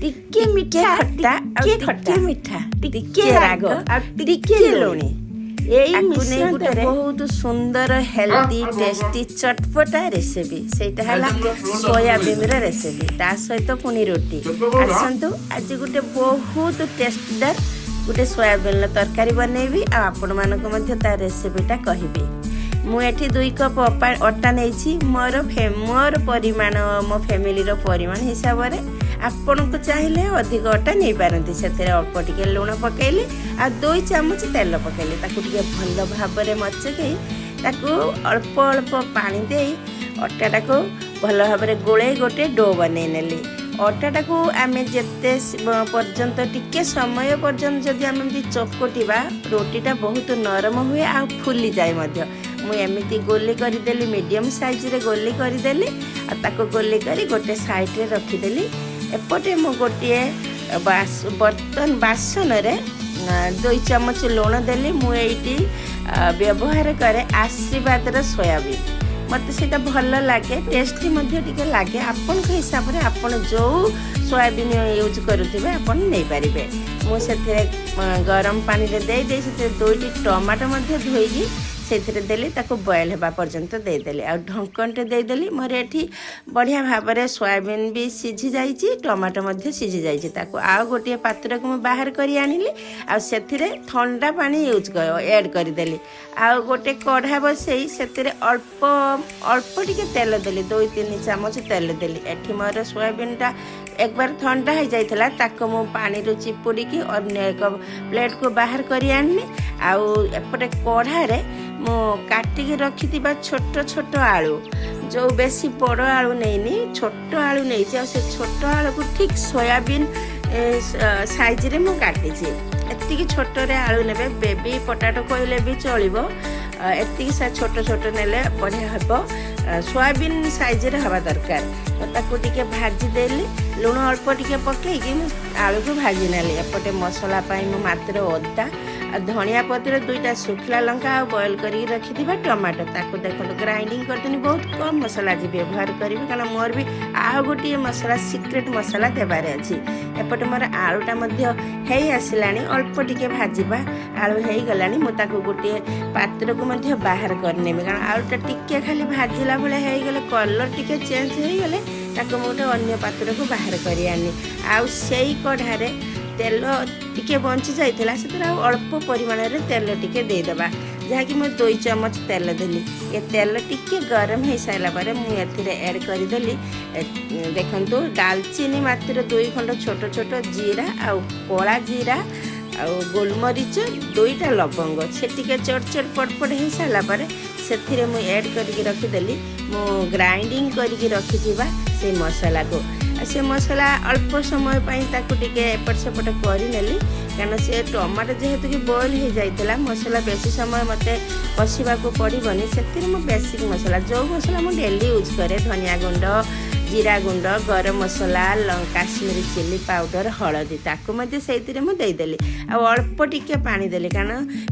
ଟିକେ ମିଠା, ଖଟା ଆଉ ଟିକେ ଖଟା, ଟିକେ ମିଠା, ଟିକେ ରାଗ ଆଉ ଟିକେ ଲୁଣି। ଏଇ ଆକୁ ନେଇ ଗୋଟେ ମିଶ୍ରଣରେ ବହୁତ ସୁନ୍ଦର, ହେଲ୍ଦି, ଟେଷ୍ଟି, ଚଟପଟା ରେସିପି। ସେଇଟା ହେଲା ସୋୟାବିନ୍ର ରେସିପି, ତା ସହିତ ପୁଣି ରୁଟି। ଆସନ୍ତୁ, ଆଜି ଗୋଟେ ବହୁତ ଟେଷ୍ଟିଦାର ଗୋଟେ ସୋୟାବିନ୍ର ତରକାରୀ ବନେଇବି ଆଉ ଆପଣମାନଙ୍କୁ ମଧ୍ୟ ତା ରେସିପିଟା କହିବି। ମୁଁ ଏଠି 2 କପ୍ ଅଟା ନେଇଛି ମୋର ପରିମାଣ, ମୋ ଫ୍ୟାମିଲିର ପରିମାଣ ହିସାବରେ। ଆପଣଙ୍କୁ ଚାହିଁଲେ ଅଧିକ ଅଟା ନେଇପାରନ୍ତି। ସେଥିରେ ଅଳ୍ପ ଟିକେ ଲୁଣ ପକାଇଲି ଆଉ 2 ଚାମଚ ତେଲ ପକାଇଲି। ତାକୁ ଟିକେ ଭଲ ଭାବରେ ମଚକେଇ, ତାକୁ ଅଳ୍ପ ଅଳ୍ପ ପାଣି ଦେଇ ଅଟାଟାକୁ ଭଲ ଭାବରେ ଗୋଳେଇ ଗୋଟେ do ବନେଇ ନେଲି। ଅଟାଟାକୁ ଆମେ ଯେତେ ପର୍ଯ୍ୟନ୍ତ, ଟିକେ ସମୟ ପର୍ଯ୍ୟନ୍ତ ଯଦି ଆମେ ଏମିତି ଚକଟିବା, ରୁଟିଟା ବହୁତ ନରମ ହୁଏ ଆଉ ଫୁଲିଯାଏ ମଧ୍ୟ। ମୁଁ ଏମିତି ଗୋଲି କରିଦେଲି, ମିଡ଼ିୟମ୍ ସାଇଜ୍ରେ ଗୋଲି କରିଦେଲି ଆଉ ତାକୁ ଗୋଲି କରି ଗୋଟେ ସାଇଡ଼୍ରେ ରଖିଦେଲି। ଏପଟେ ମୁଁ ଗୋଟିଏ ବର୍ତ୍ତନ ବାସନରେ 2 ଚାମଚ ଲୁଣ ଦେଲି। ମୁଁ ଏଇଠି ବ୍ୟବହାର କରେ ଆଶୀର୍ବାଦର ସୋୟାବିନ୍। ମୋତେ ସେଇଟା ଭଲ ଲାଗେ, ଟେଷ୍ଟି ମଧ୍ୟ ଟିକେ ଲାଗେ। ଆପଣଙ୍କ ହିସାବରେ ଆପଣ ଯେଉଁ ସୋୟାବିନ୍ ୟୁଜ୍ କରୁଥିବେ, ଆପଣ ନେଇପାରିବେ। ମୁଁ ସେଥିରେ ଗରମ ପାଣିରେ ଦେଇ ଦେଇ ସେଥିରେ ଦୁଇଟି ଟମାଟୋ ମଧ୍ୟ ଧୋଇକି ସେଥିରେ ଦେଲି। ତାକୁ ବଏଲ୍ ହେବା ପର୍ଯ୍ୟନ୍ତ ଦେଇଦେଲି ଆଉ ଢଙ୍କଣଟେ ଦେଇଦେଲି। ମୋର ଏଠି ବଢ଼ିଆ ଭାବରେ ସୋୟାବିନ୍ ବି ସିଝି ଯାଇଛି, ଟମାଟୋ ମଧ୍ୟ ସିଝି ଯାଇଛି। ତାକୁ ଆଉ ଗୋଟିଏ ପାତ୍ରକୁ ମୁଁ ବାହାର କରି ଆଣିଲି ଆଉ ସେଥିରେ ଥଣ୍ଡା ପାଣି ୟୁଜ୍ ଆଡ଼୍ କରିଦେଲି। ଆଉ ଗୋଟେ କଢ଼ା ବସେଇ ସେଥିରେ ଅଳ୍ପ ଅଳ୍ପ ଟିକେ ତେଲ ଦେଲି, 2-3 ଚାମଚ ତେଲ ଦେଲି। ଏଠି ମୋର ସୋୟାବିନ୍ଟା ଏକବାର ଥଣ୍ଡା ହେଇଯାଇଥିଲା। ତାକୁ ମୁଁ ପାଣିରୁ ଚିପୁଡ଼ିକି ଅନ୍ୟ ଏକ ପ୍ଲେଟ୍କୁ ବାହାର କରି ଆଣିଲି। ଆଉ ଏପଟେ କଢ଼ାରେ ମୁଁ କାଟିକି ରଖିଥିବା ଛୋଟ ଛୋଟ ଆଳୁ, ଯେଉଁ ବେଶୀ ବଡ଼ ଆଳୁ ନେଇନି, ଛୋଟ ଆଳୁ ନେଇଛି। ଆଉ ସେ ଛୋଟ ଆଳୁକୁ ଠିକ୍ ସୋୟାବିନ୍ ସାଇଜ୍ରେ ମୁଁ କାଟିଛି। ଏତିକି ଛୋଟରେ ଆଳୁ ନେବେ, ବେବି ପଟାଟୋ କହିଲେ ବି ଚଳିବ। ଏତିକି ଛୋଟ ଛୋଟ ନେଲେ ବଢ଼ିଆ ହେବ। ସୋୟାବିନ୍ ସାଇଜ୍ରେ ହେବା ଦରକାର। ତ ତାକୁ ଟିକେ ଭାଜିଦେଲି। ଲୁଣ ଅଳ୍ପ ଟିକେ ପକେଇକି ମୁଁ ଆଳୁକୁ ଭାଜି ନେଲି। ଏପଟେ ମସଲା ପାଇଁ ମୁଁ ମାତ୍ର ଅଦା ଆଉ ଧଣିଆ ପତ୍ର, ଦୁଇଟା ଶୁଖିଲା ଲଙ୍କା ଆଉ ବଏଲ୍ କରିକି ରଖିଥିବା ଟମାଟୋ, ତାକୁ ଦେଖନ୍ତୁ ଗ୍ରାଇଣ୍ଡିଙ୍ଗ କରିଦେଲି। ବହୁତ କମ୍ ମସଲା ଆଜି ବ୍ୟବହାର କରିବି, କାରଣ ମୋର ବି ଆଉ ଗୋଟିଏ ମସଲା, ସିକ୍ରେଟ୍ ମସଲା ଦେବାରେ ଅଛି। ଏପଟେ ମୋର ଆଳୁଟା ମଧ୍ୟ ହେଇ ଆସିଲାଣି। ଅଳ୍ପ ଟିକେ ଭାଜିବା ଆଳୁ ହେଇଗଲାଣି। ମୁଁ ତାକୁ ଗୋଟିଏ ପାତ୍ରକୁ ମଧ୍ୟ ବାହାର କରିନେବି, କାରଣ ଆଳୁଟା ଟିକେ ଖାଲି ଭାଜିଲା ଭଳିଆ ହେଇଗଲେ, କଲର୍ ଟିକେ ଚେଞ୍ଜ ହେଇଗଲେ, ତାକୁ ମୁଁ ଗୋଟେ ଅନ୍ୟ ପାତ୍ରକୁ ବାହାର କରି ଆଣିଲି। ଆଉ ସେଇ କଢ଼ାରେ ତେଲ ଟିକେ ବଞ୍ଚି ଯାଇଥିଲା, ସେଥିରେ ଆଉ ଅଳ୍ପ ପରିମାଣରେ ତେଲ ଟିକେ ଦେଇଦେବା, ଯାହାକି ମୁଁ 2 ଚାମଚ ତେଲ ଦେଲି। ଏ ତେଲ ଟିକେ ଗରମ ହେଇସାରିଲା ପରେ ମୁଁ ଏଥିରେ ଆଡ଼୍ କରିଦେଲି, ଦେଖନ୍ତୁ, ଡାଲଚିନି ମାତ୍ର ଦୁଇ ଖଣ୍ଡ ଛୋଟ ଛୋଟ, ଜିରା ଆଉ କଳା ଜିରା ଆଉ ଗୋଲମରିଚ, ଦୁଇଟା ଲବଙ୍ଗ। ସେ ଟିକେ ଚଟ ଚଟ ପଟ ପଟ ହେଇସାରିଲା ପରେ ସେଥିରେ ମୁଁ ଆଡ଼୍ କରିକି ରଖିଦେଲି ମୁଁ ଗ୍ରାଇଣ୍ଡିଙ୍ଗ କରିକି ରଖିଥିବା ସେଇ ମସଲାକୁ। ଆଉ ସେ ମସଲା ଅଳ୍ପ ସମୟ ପାଇଁ ତାକୁ ଟିକେ ଏପଟ ସେପଟ କରିନେଲି, କାରଣ ସେ ଟମାଟୋ ଯେହେତୁ କି ବଏଲ୍ ହେଇଯାଇଥିଲା, ମସଲା ବେଶୀ ସମୟ ମୋତେ କଷିବାକୁ ପଡ଼ିବନି। ସେଥିରେ ମୁଁ ବେସିକ୍ ମସଲା, ଯେଉଁ ମସଲା ମୁଁ ଡେଲି ୟୁଜ୍ କରେ, ଧନିଆ ଗୁଣ୍ଡ, ଜିରା ଗୁଣ୍ଡ, ଗରମ ମସଲା, କାଶ୍ମୀରୀ ଚିଲି ପାଉଡ଼ର, ହଳଦୀ, ତାକୁ ମଧ୍ୟ ସେଇଥିରେ ମୁଁ ଦେଇଦେଲି। ଆଉ ଅଳ୍ପ ଟିକେ ପାଣି ଦେଲି,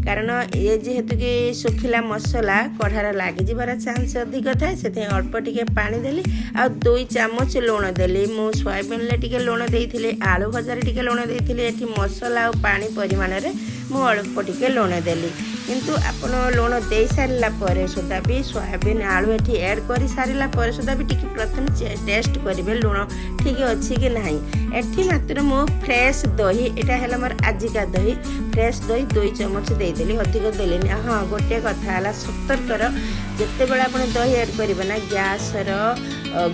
କାରଣ ଇଏ ଯେହେତୁ କି ଶୁଖିଲା ମସଲା, କଢ଼ାରେ ଲାଗିଯିବାର ଚାନ୍ସ ଅଧିକ ଥାଏ। ସେଥିପାଇଁ ଅଳ୍ପ ଟିକେ ପାଣି ଦେଲି ଆଉ 2 ଚାମଚ ଲୁଣ ଦେଲି। ମୁଁ ସୋୟାବିନ୍ରେ ଟିକେ ଲୁଣ ଦେଇଥିଲି, ଆଳୁ ଭଜାରେ ଟିକେ ଲୁଣ ଦେଇଥିଲି। ଏଠି ମସଲା ଆଉ ପାଣି ପରିମାଣରେ ମୁଁ ଅଳ୍ପ ଟିକେ ଲୁଣ ଦେଲି। କିନ୍ତୁ ଆପଣ ଲୁଣ ଦେଇ ସାରିଲା ପରେ ସୁଦ୍ଧା ବି, ସୋୟାବିନ୍ ଆଳୁ ଏଠି ଆଡ଼୍ କରି ସାରିଲା ପରେ ସୁଦ୍ଧା ବି ଟିକେ ପ୍ରଥମେ ଟେଷ୍ଟ କରିବେ ଲୁଣ ଠିକ୍ ଅଛି କି ନାହିଁ। ଏଠି ମାତ୍ର ମୁଁ ଫ୍ରେଶ୍ ଦହି, ଏଇଟା ହେଲା ମୋର ଆଜିକା ଦହି, ଫ୍ରେଶ୍ ଦହି 2 ଚାମଚ ଦେଇଦେଲି, ଅଧିକ ଦେଲିନି। ହଁ, ଗୋଟିଏ କଥା ହେଲା, ସତର୍କର, ଯେତେବେଳେ ଆପଣ ଦହି ଆଡ଼୍ କରିବେ ନା,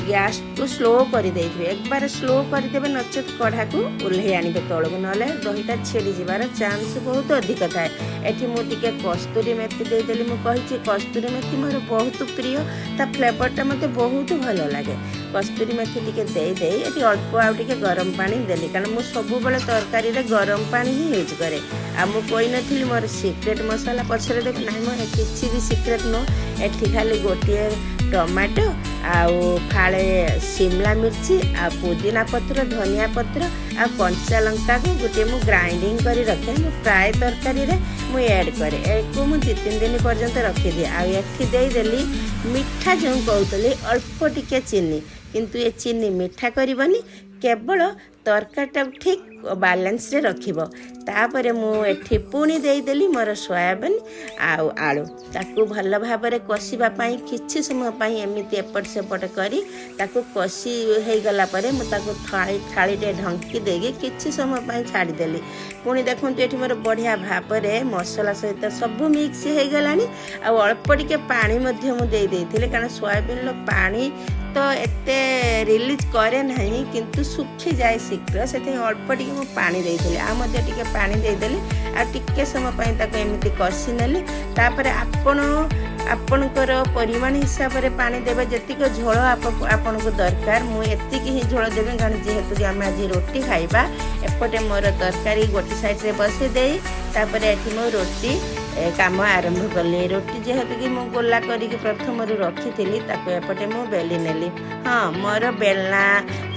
ଗ୍ୟାସ୍କୁ ସ୍ଲୋ କରିଦେଇଥିବେ। ଏକବାର ସ୍ଲୋ କରିଦେବେ, ନଚେତ୍ କଢ଼ାକୁ ଓହ୍ଲେଇ ଆଣିବେ ତଳକୁ, ନହେଲେ ଦହିଟା ଛିଡ଼ିଯିବାର ଚାନ୍ସ ବହୁତ ଅଧିକ ଥାଏ। ଏଠି ମୁଁ ଟିକେ କସ୍ତୁରୀ ମେଥି ଦେଇଦେଲି। ମୁଁ କହିଛି, କସ୍ତୁରୀ ମେଥି ମୋର ବହୁତ ପ୍ରିୟ, ତା ଫ୍ଲେଭରଟା ମୋତେ ବହୁତ ଭଲ ଲାଗେ। କସ୍ତୁରୀ ମେଥି ଟିକେ ଦେଇଦେଇ ଏଠି ଅଳ୍ପ ଆଉ ଟିକେ ଗରମ ପାଣି ଦେଲି, କାରଣ ମୁଁ ସବୁବେଳେ ତରକାରୀରେ ଗରମ ପାଣି ହିଁ ୟୁଜ୍ କରେ। ଆଉ ମୁଁ କହିନଥିଲି ମୋର ସିକ୍ରେଟ୍ ମସଲା ପଛରେ ଦେବି? ନାହିଁ, ମୋର କିଛି ବି ସିକ୍ରେଟ୍ ନୁହଁ। ଏଠି ଖାଲି ଗୋଟିଏ ଟମାଟୋ ଆଉ ଫାଳେ ସିମଲା ମିର୍ଚି ଆଉ ପୁଦିନା ପତ୍ର, ଧନିଆ ପତ୍ର ଆଉ କଞ୍ଚା ଲଙ୍କାକୁ ଗୋଟିଏ ମୁଁ ଗ୍ରାଇଣ୍ଡିଙ୍ଗ କରି ରଖେ। ମୁଁ ପ୍ରାୟ ତରକାରୀରେ ମୁଁ ଆଡ଼୍ କରେ। ଏକୁ ମୁଁ 2-3 ଦିନ ପର୍ଯ୍ୟନ୍ତ ରଖିଦିଏ। ଆଉ ଏଠି ଦେଇଦେଲି ମିଠା, ଯେଉଁ କହୁଥିଲି, ଅଳ୍ପ ଟିକେ ଚିନି। କିନ୍ତୁ ଏ ଚିନି ମିଠା କରିବନି, କେବଳ ତରକାରୀଟାକୁ ଠିକ୍ ବାଲାନ୍ସରେ ରଖିବ। ତାପରେ ମୁଁ ଏଠି ପୁଣି ଦେଇଦେଲି ମୋର ସୋୟାବିନ୍ ଆଉ ଆଳୁ। ତାକୁ ଭଲ ଭାବରେ କଷିବା ପାଇଁ କିଛି ସମୟ ପାଇଁ ଏମିତି ଏପଟ ସେପଟ କରି ତାକୁ କଷି ହେଇଗଲା ପରେ ମୁଁ ତାକୁ ଥାଳିଟେ ଢଙ୍କି ଦେଇକି କିଛି ସମୟ ପାଇଁ ଛାଡ଼ିଦେଲି। ପୁଣି ଦେଖନ୍ତୁ, ଏଠି ମୋର ବଢ଼ିଆ ଭାବରେ ମସଲା ସହିତ ସବୁ ମିକ୍ସ ହେଇଗଲାଣି। ଆଉ ଅଳ୍ପ ଟିକେ ପାଣି ମଧ୍ୟ ମୁଁ ଦେଇ ଦେଇଥିଲି, କାରଣ ସୋୟାବିନ୍ର ପାଣି ତ ଏତେ ରିଲିଜ୍ କରେ ନାହିଁ, କିନ୍ତୁ ଶୁଖିଯାଏ ଶୀଘ୍ର। ସେଥିପାଇଁ ଅଳ୍ପ ଟିକେ ମୁଁ ପାଣି ଦେଇଥିଲି। ଆଉ ମଧ୍ୟ ଟିକେ ପାଣି ଦେଇଦେଲି ଆଉ ଟିକେ ସମୟ ପାଇଁ ତାକୁ ଏମିତି କଷି ନେଲି। ତାପରେ ଆପଣ ଆପଣଙ୍କର ପରିମାଣ ହିସାବରେ ପାଣି ଦେବେ, ଯେତିକି ଝୋଳ ଆପଣଙ୍କୁ ଦରକାର। ମୁଁ ଏତିକି ହିଁ ଝୋଳ ଦେବି, କାରଣ ଯେହେତୁ କି ଆମେ ଆଜି ରୁଟି ଖାଇବା। ଏପଟେ ମୋର ତରକାରୀ ଗୋଟେ ସାଇଡ଼ରେ ବସେଇ ଦେଇ ତାପରେ ଏଠି ମୁଁ ରୁଟି କାମ ଆରମ୍ଭ କଲି। ରୁଟି ଯେହେତୁ କି ମୁଁ ଗୋଲା କରିକି ପ୍ରଥମରୁ ରଖିଥିଲି, ତାକୁ ଏପଟେ ମୁଁ ବେଲି ନେଲି। ହଁ, ମୋର ବେଲଣା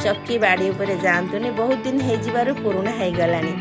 ଚକି ବାଡ଼ି ଉପରେ ଯାଆନ୍ତୁନି, ବହୁତ ଦିନ ହେଇଯିବାରୁ ପୁରୁଣା ହେଇଗଲାଣି।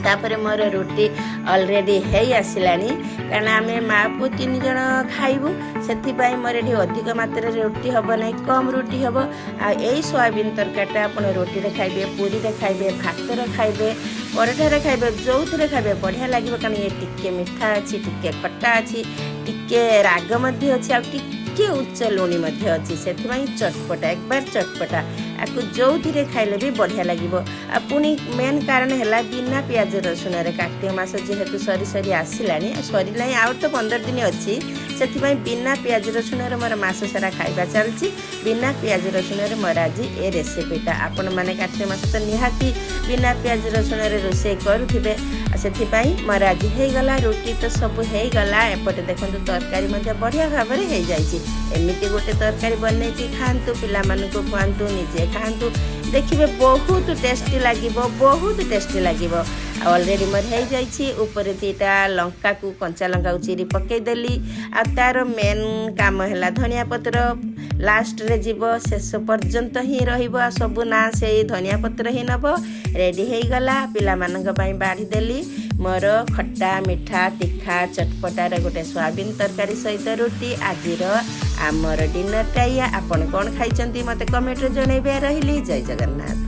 ତାପରେ ମୋର ରୁଟି ଅଲରେଡ଼ି ହେଇ ଆସିଲାଣି, କାରଣ ଆମେ ମା ପୁଅ ତିନି ଜଣ ଖାଇବୁ। ସେଥିପାଇଁ ମୋର ଏଠି ଅଧିକ ମାତ୍ରାରେ ରୁଟି ହେବ ନାହିଁ, କମ୍ ରୁଟି ହେବ। ଆଉ ଏଇ ସୋୟାବିନ୍ ତରକାରୀଟା ଆପଣ ରୁଟିରେ ଖାଇବେ, ପୁରୀରେ ଖାଇବେ, ଭାତରେ ଖାଇବେ, ପରଟାରେ ଖାଇବେ, ଯେଉଁଥିରେ ଖାଇବେ ବଢ଼ିଆ ଲାଗିବ। କାରଣ ଇଏ ଟିକେ ମିଠା ଅଛି, ଟିକେ ଖଟା ଅଛି, ଟିକେ ରାଗ ମଧ୍ୟ ଅଛି, ଆଉ ଟିକେ ଉଚ୍ଚ ଲୁଣି ମଧ୍ୟ ଅଛି। ସେଥିପାଇଁ ଚଟପଟା, ଏକବାର ଚଟପଟା। ଆକୁ ଯେଉଁଥିରେ ଖାଇଲେ ବି ବଢ଼ିଆ ଲାଗିବ। ଆଉ ପୁଣି ମେନ୍ କାରଣ ହେଲା ବିନା ପିଆଜ ରସୁଣରେ। କାର୍ତ୍ତିକ ମାସ ଯେହେତୁ ସରି ସରି ଆସିଲାଣି, ସରିଲାଣି, ଆଉ ତ 15 ଦିନ ଅଛି। ସେଥିପାଇଁ ବିନା ପିଆଜ ରସୁଣରେ ମୋର ମାସ ସାରା ଖାଇବା ଚାଲିଛି। ବିନା ପିଆଜ ରସୁଣରେ ମୋର ଆଜି ଏ ରେସିପିଟା। ଆପଣମାନେ କାର୍ତ୍ତିକ ମାସ ତ ନିହାତି ବିନା ପିଆଜ ରସୁଣରେ ରୋଷେଇ କରୁଥିବେ। ଆଉ ସେଥିପାଇଁ ମୋର ଆଜି ହେଇଗଲା। ରୁଟି ତ ସବୁ ହେଇଗଲା। ଏପଟେ ଦେଖନ୍ତୁ, ତରକାରୀ ମଧ୍ୟ ବଢ଼ିଆ ଭାବରେ ହେଇଯାଇଛି। ଏମିତି ଗୋଟେ ତରକାରୀ ବନେଇକି ଖାଆନ୍ତୁ, ପିଲାମାନଙ୍କୁ ଖୁଆନ୍ତୁ, ନିଜେ ଖାଆନ୍ତୁ, ଦେଖିବେ ବହୁତ ଟେଷ୍ଟି ଲାଗିବ, ବହୁତ ଟେଷ୍ଟି ଲାଗିବ। ଆଉ ଅଲରେଡ଼ି ମୋର ହେଇଯାଇଛି। ଉପରେ ଦୁଇଟା ଲଙ୍କାକୁ, କଞ୍ଚା ଲଙ୍କାକୁ ଚିରି ପକେଇଦେଲି। ଆଉ ତାର ମେନ୍ କାମ ହେଲା ଧନିଆ ପତ୍ର ଲାଷ୍ଟରେ ଯିବ, ଶେଷ ପର୍ଯ୍ୟନ୍ତ ହିଁ ରହିବ। ଆଉ ସବୁ ନାଁ ସେଇ ଧନିଆ ପତ୍ର ହିଁ ନେବ। ରେଡ଼ି ହେଇଗଲା। ପିଲାମାନଙ୍କ ପାଇଁ ବାଢ଼ିଦେଲି ମୋର ଖଟା, ମିଠା, ତୀଖା, ଚଟପଟାର ଗୋଟେ ସୋୟାବିନ୍ ତରକାରୀ ସହିତ ରୁଟି। ଆଜିର ଆମର ଡିନରଟା ଇଆ। ଆପଣ କ'ଣ ଖାଇଛନ୍ତି, ମୋତେ କମେଣ୍ଟରେ ଜଣାଇବେ। ରହିଲି, ଜୟ ଜଗନ୍ନାଥ।